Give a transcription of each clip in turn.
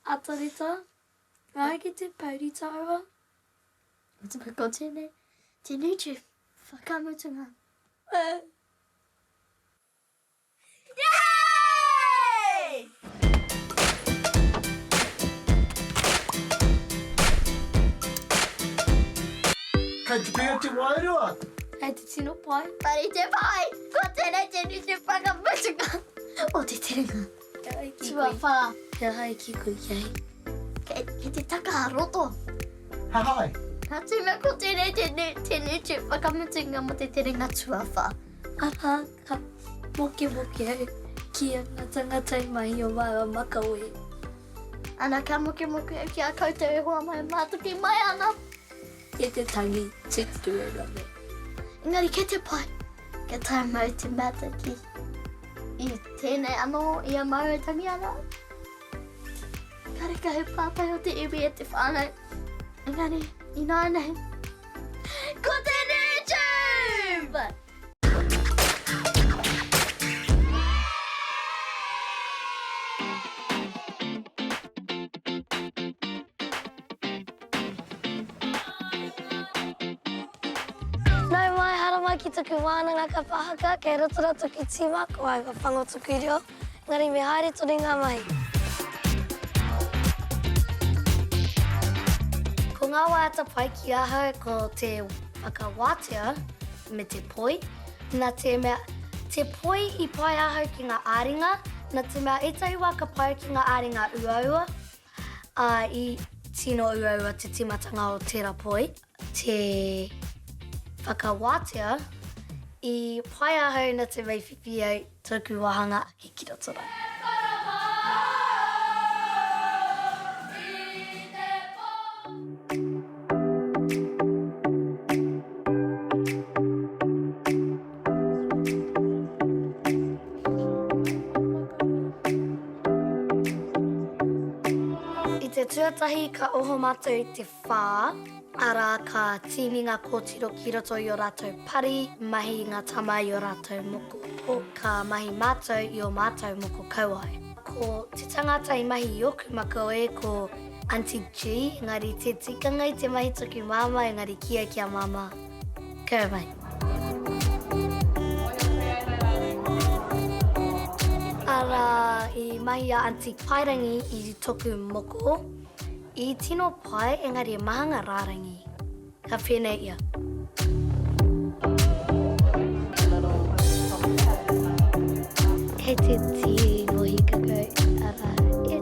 Atareta, Ai ki te pouri taua. Ko tēnei, tēnei te whakamutunga. Yay! Kei te pēhea te wairua? Kei te tino pai. Kei te pai! Ko tēnei tēnei te whakamutunga o te terenga. Tuawhā. Kia hai ki koe kia hei. Kei, kei te taka a roto. Ha hai. Nā te mea ko tēnei tēnei tēnei te whakamutunga mo te terenga tuawhā. Arā, ka mokemoke au ki a ngā tangata i mahi o māua makawe. Ana ka mokemoke au ki a koutou e hoa mai mātaki mai ana. Kei te tangi tuturu e rame. Engari kei te pai. Kia tae mau te mātaki i tēnei anō i a māua e tangi ana. Karekau he pātai o te iwi e te whānau. Engari, ināianei, ko te YouTube! Nau mai, haramai ki taku wānanga kapa haka, kei roto rā taku tīma, ko au ka whango taku reo, engari me haere tonu ngā mahi. Ko ngā waiata pai ki ahau ko te whakawātea me te poi, nā te mea, te poi i pai ahau ki ngā ā-ringa, nā te mea ētahi wā ka pai au ki ngā ā-ringa uaua, Ā, i tino uaua te tīmatanga o tērā poi, te whakawātea, i pai ahau nā te mea i whiwhi au tōku wāhanga ake ki roto rā. I te tuatahi ka oho mātou i te whā, arā ka tīni ngā kōtiro ki roto i ō rātou pari, mahi ngā tama i ō rātou moko, ka mahi mātou i ō mātou moko kauae. Ko te tangata i mahi i ōku makawe ko Aunty G, engari te tikanga i te mahi toku māmā engari kī au ki a māmā, Kau mai. Arā, i mahi a Aunty Paerangi i toku moko. I tino pai, engari e maha nga rārangi. Ka pēnei ia. Kei te tino hikaka, arā, e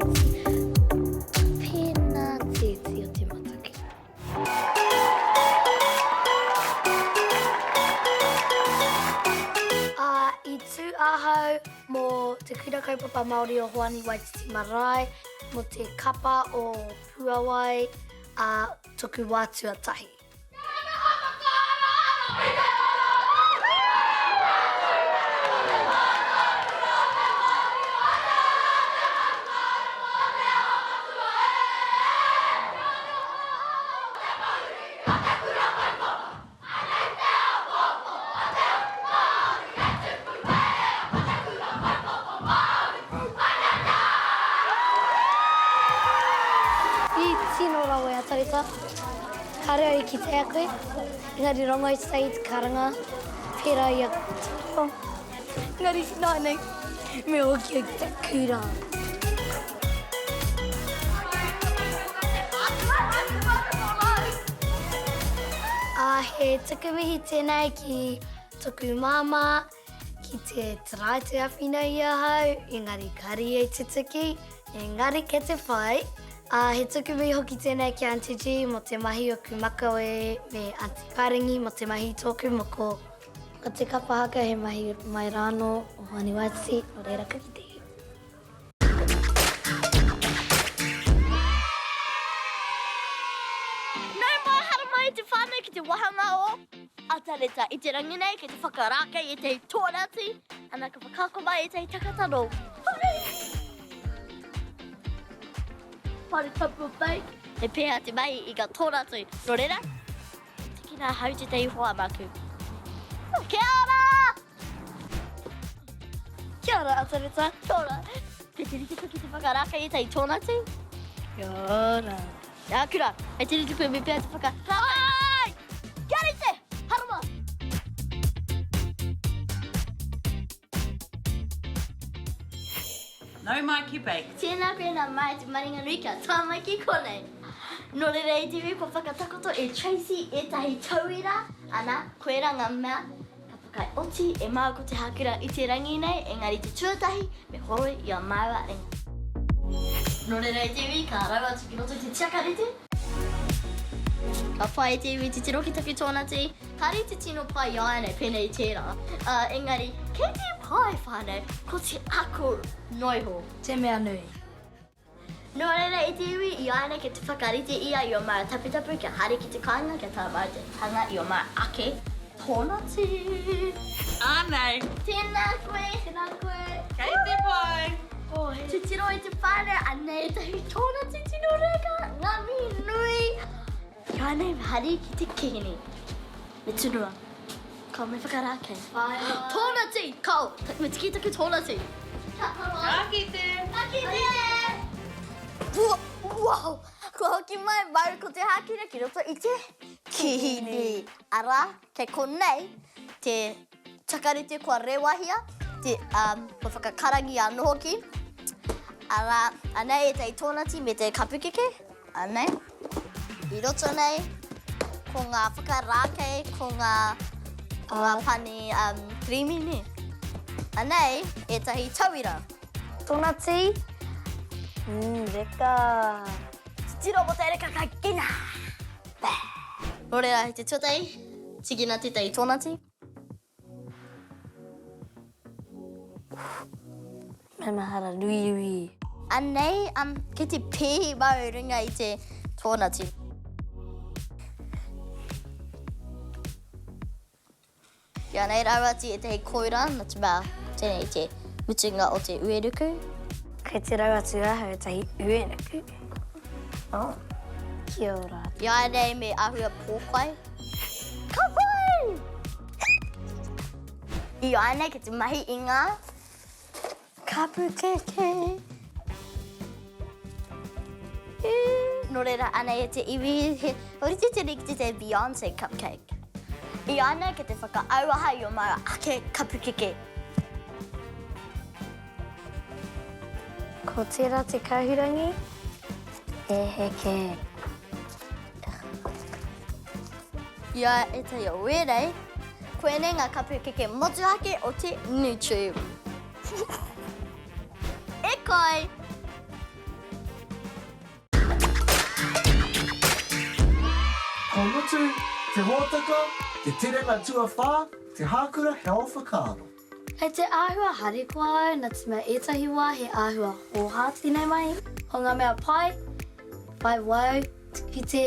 pēnā te iti o te matake. Ā, i tū ahau mō Te Kura Kaupapa Māori o Hoani Waititi Marae, mō te kapa o Puawai, ā, toku wā tuatahi. I tino rawe a Tarita. Kāre au i kitea koe, engari rongo i te i te karanga, pērā i a Taro. Engari nānei, me hoki au ki te kura. Ā, he tuku mihi tēnei ki toku māmā, ki te try te awhina i ahau, engari kare ia i tutuki, engari kei te whai. Ā, he tuku mihi hoki tēnei ki a Aunty G mō te mahi oku makawe me Aunty Paringi mō te mahi i tōku moko. Ko te kapa haka he mahi mai rānō o Hoani Waititi, nō reira ka kite. Nau mai, haramai te whānau ki te wāhanga o Atareta. I te rangi nei, kei te whakarākei ētahi tōrati, ana ka whakaako mai ētahi takata nō Whare! Whare Tapu Bay. He pēhea te mahi i ngā tōrati. Nō reira, tikina ahau tētahi hoa māku. Kia ora! Kia ora, Atareta. Kia ora. Kei te rite koe ki te whakarākei ētahi tōnati? Kia ora. Kia kura, hei te rite koe me pēhea te whaka. Ai! Kia rite! Harama! Nau mai ki Baked. Tēnā koe nā mai te maringa nui kia tā mai ki konei. Nō reira e te iwi kua whakatakoto e Tracey ētahi tauira, ana, koirā ngā mea ka whakaoti e māua ko Te Hākura i te rangi nei, engari te tuatahi me horoi i a māua ringa. Nō reira e te iwi ka rau atu ki roto i te tiakarete. Ka pai e te iwi titiro ki taku tōnati, kāre i te tino pai āianei pēnei i tērā, ā, engari kei te pai whānau, ko te ako noa iho. Te mea nui. Nō reira e te iwi, i āianei kei te whakarite ia i ō māua taputapu kia haere ki te kāinga kia taea māua te hanga i ō māua ake tōnati. Ānei. Tēnā koe. Tēnā koe. Kei te pai. Oh, he titiro i te whānau, anei ētahi tōnati tino reka, ngā mihi nui. Kia nei hari ki te kihini. Me tunua. Ka me whakarākei. Tōnati! Kao! Me tiki taku tōnati. Ka kite! Ka kite! Wow! Kua hoki mai mau ko te hākina ki roto i te kihini. Arā, kei konei te Takarite kua rewahia, te, um, kua whakakarangia anō hoki. Arā, anei ētahi tōnati me te kapukeke, anei. I roto nei, ko ngā whakarākei, ko ngā, ko ngā pani um, kirīmi, nē. Anei ētahi tauira. Tōnati, mm, reka. Titiro mō te reka ka kina! Nō reira, i te tuatahi, tīkina tētahi tōnati. Maumahara ruirui. Anei, um, kei te pēhi mau i runga i te tōnati. Kia nei rāua atu ētahi koura, nā te mea, tēnei te mutunga o te uenuku. Kei te rau atu ahau ētahi uenuku. Oh, kia ora. Iāianei me āhua pōkai. Ka pai! Iāianei kei te mahi i ngā kapu keke. Nō reira, anei e te iwi, he ōrite tēnei ki tētahi Beyonce cupcake. Iāianei kei te whakaauaha i ō māua ake kapu keke. Ko tērā te kahurangi e heke. I a ētahi o ēnei, koinei ngā kapu keke motuhake o te YouTube. E kai! Kua mutu te hōtaka, te terenga tuawhā, te hākura he ao whakaaro. Kei te āhua harikoa au nā te mea ētahi wā he āhua hōhā tēnei mahi. Ko ngā mea pai, whai wau te kite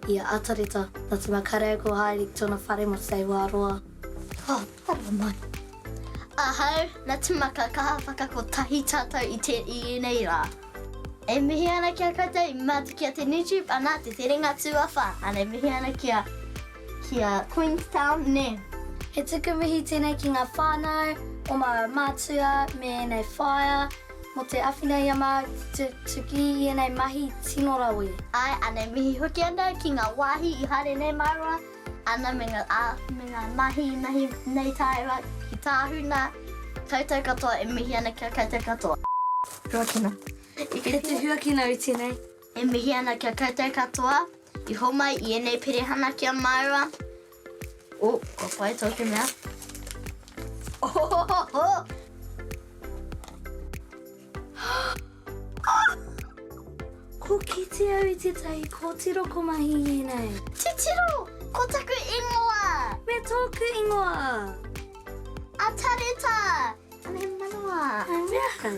i a Atareta nā te mea kare au kua haere ki tōna whare mō te wā roa. Oh, haere mai. Ahau, nā te mea ka kaha whakakotahi tātou i te, i ēnei rā. E mihi ana ki a koutou i mate ki a te YouTube, ana, te terenga tuawhā, ana e mihi ana ki a Ki a Queenstown, nē. He tuku mihi tēnei ki ngā whānau, o māua mātua me ēnei whaea mō te awhina i a māua ki te tutuki i ēnei mahi tino rawe. Āe, ana e mihi hoki ana ki ngā wāhi i haere nei māua, ana me ngā, ā, me ngā mahi i mahi nei tāua ki Tāhuna, koutou katoa e mihi ana ki a koutou katoa. Huakina. Kei te huakina au i tēnei. E mihi ana ki a koutou katoa i homai i ēnei perehana ki a māua. Oh, kua pai tōku mea. Ohohoho! Ko kite au i tētahi kōtiro ko mahi ēnei. Titiro! Ko taku ingoa! Me tōku ingoa! Atareta! Ana he manawa! Ai mea!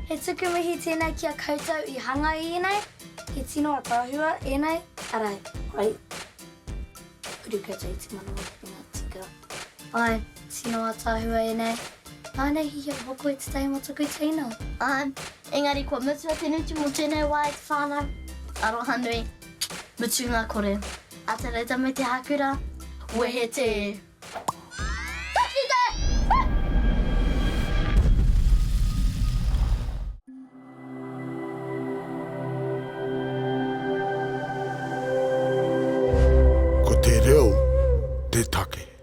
He tuku mihi tēnei ki a koutou i hanga i ēnei, he tino ataahua ēnei, arā, whai uru koutou i te manawa ki ngā tika. Āe, tino ataahua ēnei. Nāna i hihia hoko i tētahi mō taku teina. Āe, engari kua mutu a te ngutu mō tēnei wā e te whānau. Aroha nui, mutunga kore. Atareta me te hakura, wehe te! Ka kite! te take.